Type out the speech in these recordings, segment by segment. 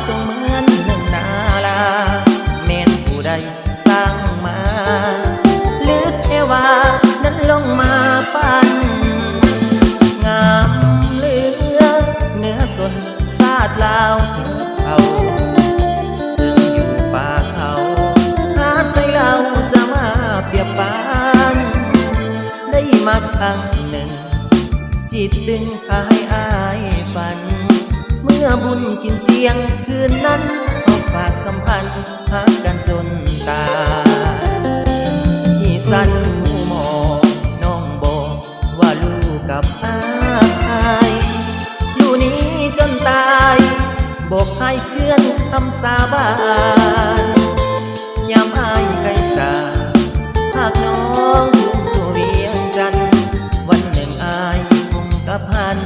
ຊົງເໝືອນໜຶ່ງນາລາ ແມ່ນຜູ້ໃດສ້າງມາ ຫຼືເທວານັ້ນລົງມາປັ້ນ ງາມເຫຼືອເນື້ອຊົນຊາດລາວເຜົ່າ ເຖິງຢູ່ປ່າເຂົາ ຫາໃສລາວຈະມາປຽບປານ ໄດ້ມັກຄັ້ງໜຶ່ງ ຈິດດຶງພາໃຫ້ອ້າຍຝັນ ເມື່ອບຸນກິນຈຽງຄືນນັ້ນ ເອົາຝາກສຳພັນຮັກກັນຈົນຕາຍ ທີ່ສັນໝູ່ໝໍນ້ອງບອກວ່າລູກກັບອ້າຍ ຢູ່ນີ້ຈົນຕາຍ ບອກພາຍເຄື່ອນຄຳສາບານ ຍາມອ້າຍໃກ້ຈາກ ຫາກນ້ອງຄືນສູ່ວຽງຈັນ ວັນໜຶ່ງອ້າຍຄົງກັບຫັນ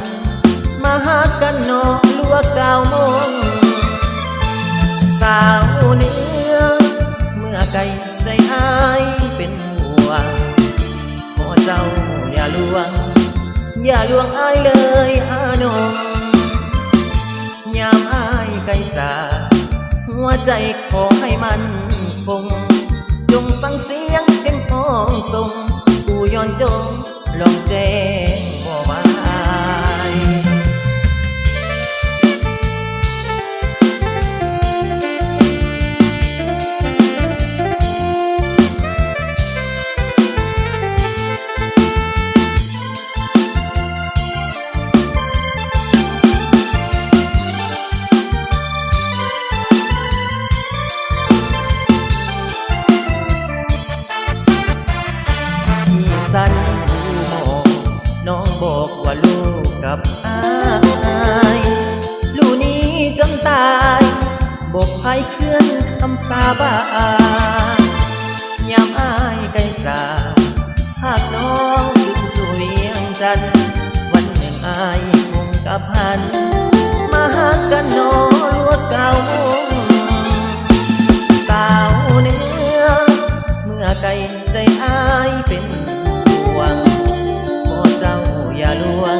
ມາຮັກກັນເນາະ ລ່ວງເກົ້າໂມງ ສາວເໜືອ ເມື່ອໄກໃຈອ້າຍເປັນຫ່ວງ ຂໍເຈົ້າຢ່າລວງ ຢ່າລວງອ້າຍເລີຍອານ້ອງ ຍາມອ້າຍໃກ້ຈາກ ຫົວໃຈຂໍໃຫ້ໝັ້ນຄົງ ຈົ່ງຟັງສຽງເພງຮ້ອງສົ່ງ ຜູ້ຍ້ອນຈົງລອງແຈ້ງບໍ່ວາຍ. ທີ່ສັນຫູໝໍ ນ້ອງບອກວ່າລູກກັບອ້າຍ ລູກໜີຈົນຕາຍ ບໍ່ພາຍເຄື່ອນຄຳສາບານ ຍາມອ້າຍໄກຈາກ ຫາກນ້ອງຄືນສູ່ວຽງຈັນ ວັນໜຶ່ງອ້າຍຄົງກັບຫັນ ມາຮັກກັນເນາະ ລວກເກົ້າໂມງ ສາວເໜືອ ເມື່ອໄກໃຈອ້າຍເປັນຫ່ວງ ຂໍເຈົ້າຢ່າລວງ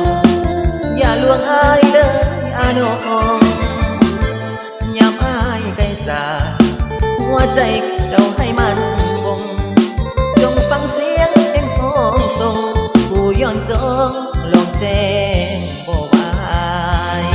ຢ່າລວງອ້າຍເລີຍອານ້ອງ ຍາມອ້າຍໄກຈາກ ຫົວໃຈເຈົ້າໃຫ້ໝັ້ນຄົງ ຈົ່ງຟັງສຽງເພງຮ້ອງສົ່ງ ຜູ້ຍ້ອນຈົງລອງແຈ້ງບໍ່ວາຍ.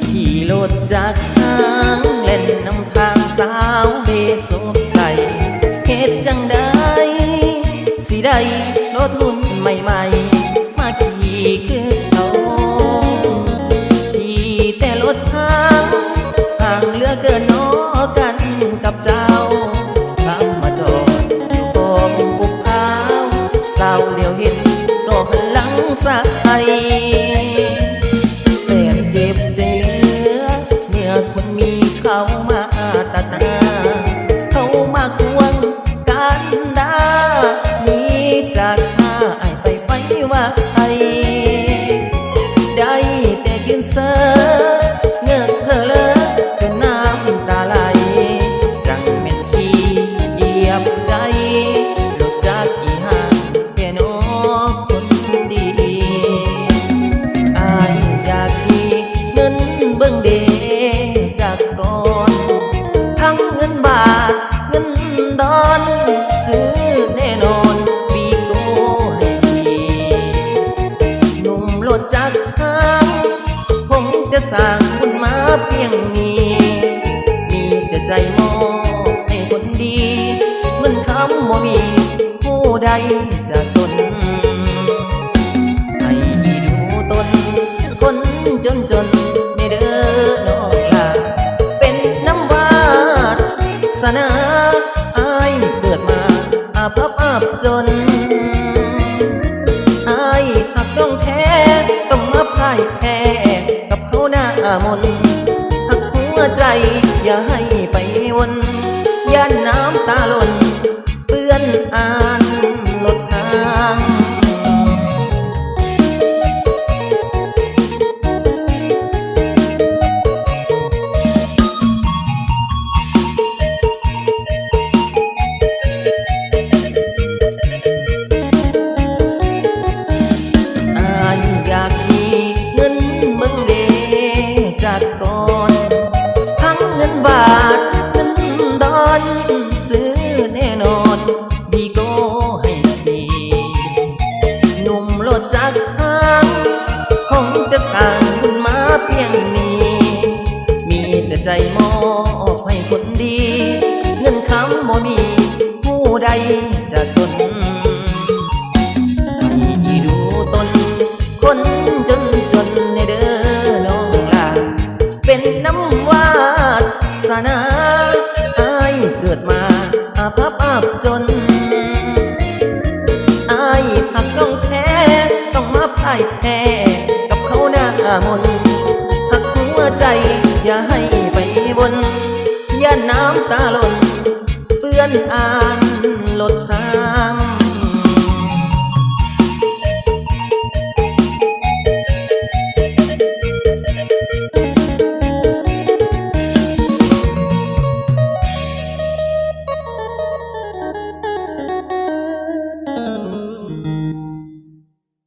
ຂີ່ລົດຈັກຫາງ ແລ່ນນຳທາງສາວເບສົບໃສ ເຮັດຈັ່ງໃດ ຊິໄດ້ລົດລຸ້ນໃໝ່ໆ ມາຂີ່ຄືເກົ່າ ຂີ່ແຕ່ລົດທາງ ຫ່າງເຫຼືອເກີນໜໍກັນກັບເຈົ້າ ຂັບມາຈອດຢູ່ປ້ອມປຸກພາວ ສາວຫຼຽວເຫັນກໍຫັນຫຼັງໃສ່ ແສນເຈັບໃຈເຫຼືອ ເມື່ອຄົນມີເຂົ້າມາຕັດໜ້າ ເຂົ້າມາຂວາງ ການດາ ໜີຈາກໜ້າອ້າຍໄປໄວໆ ໄດ້ແຕ່ຢືນເຊີ ເງີກເທີເລີ ຈົນນ້ຳຕາໄຫຼ ຈັ່ງແມ່ນຂີ້ຢຽບໃຈ ລົດຈັກອີ່ຫຍັງແຕ່ນ້ອ ຄົນດີ ອ້າຍຢາກມີເງິນເບິ່ງເດ ຈັກກ່ອນ ທັງເງິນບາດເງິນດອນ ຊື້ແນ່ນອນວີໂກ້ໃຫ້ດີ ໜຸ່ມລົດຈັກຫາງ ຄົງຈະສ້າງບຸນມາພຽງນີ້ ມີແຕ່ໃຈມອບໃຫ້ຄົນດີ ເງິນຄຳບໍ່ມີ ຜູ້ໃດຈະສົນ ໃຫ້ດີດູຕົນຄົນຈົນໆ ແນ່ເດີນ້ອງຫຼ້າ ເປັນນຳວາສະໜາ ອ້າຍເກີດມາອັບອັບອັບຈົນ ອ້າຍຮັກນ້ອງແທ້ ຕ້ອງມາ ມນ ຮັກຫົວໃຈຢ່າໃຫ້ໄປວົນ ຢ້ານນ້ຳຕາຫຼົ່ນເປື້ອນອ່ານລົດທາງ. ອ້າຍຢາກມີເງິນເບິ່ງເດຈັກກ່ອນ ທັງເງິນບາດເງິນດອນ ຊື້ແນ່ນອນ ວີໂກ້ໃຫ້ຂີ່ ໜຸ່ມລົດຈັກຫາງ ຄົງຈະສ້າງບຸນມາພຽງນີ້ ມີແຕ່ໃຈມອບໃຫ້ຄົນດີ ເງິນຄຳບໍ່ມີ ຜູ້ໃດຈະສົນ ໃຫ້ອີ່ດູຕົນ ຄົນຈົນໆ ແນ່ເດີນ້ອງຫຼ້າ ເປັນນຳວາສະໜາ ອ້າຍເກີດມາອາພັບອັບຈົນ ອ້າຍຮັກນ້ອງແທ້ ຕ້ອງມາພ່າຍແພ້ກັບເຂົາໜ້າມົນ ຮັກຫົວໃຈຢ່າໃຫ້ໄປວົນ ຢ້ານນ້ຳຕາຫຼົ່ນເປື້ອນອ່າ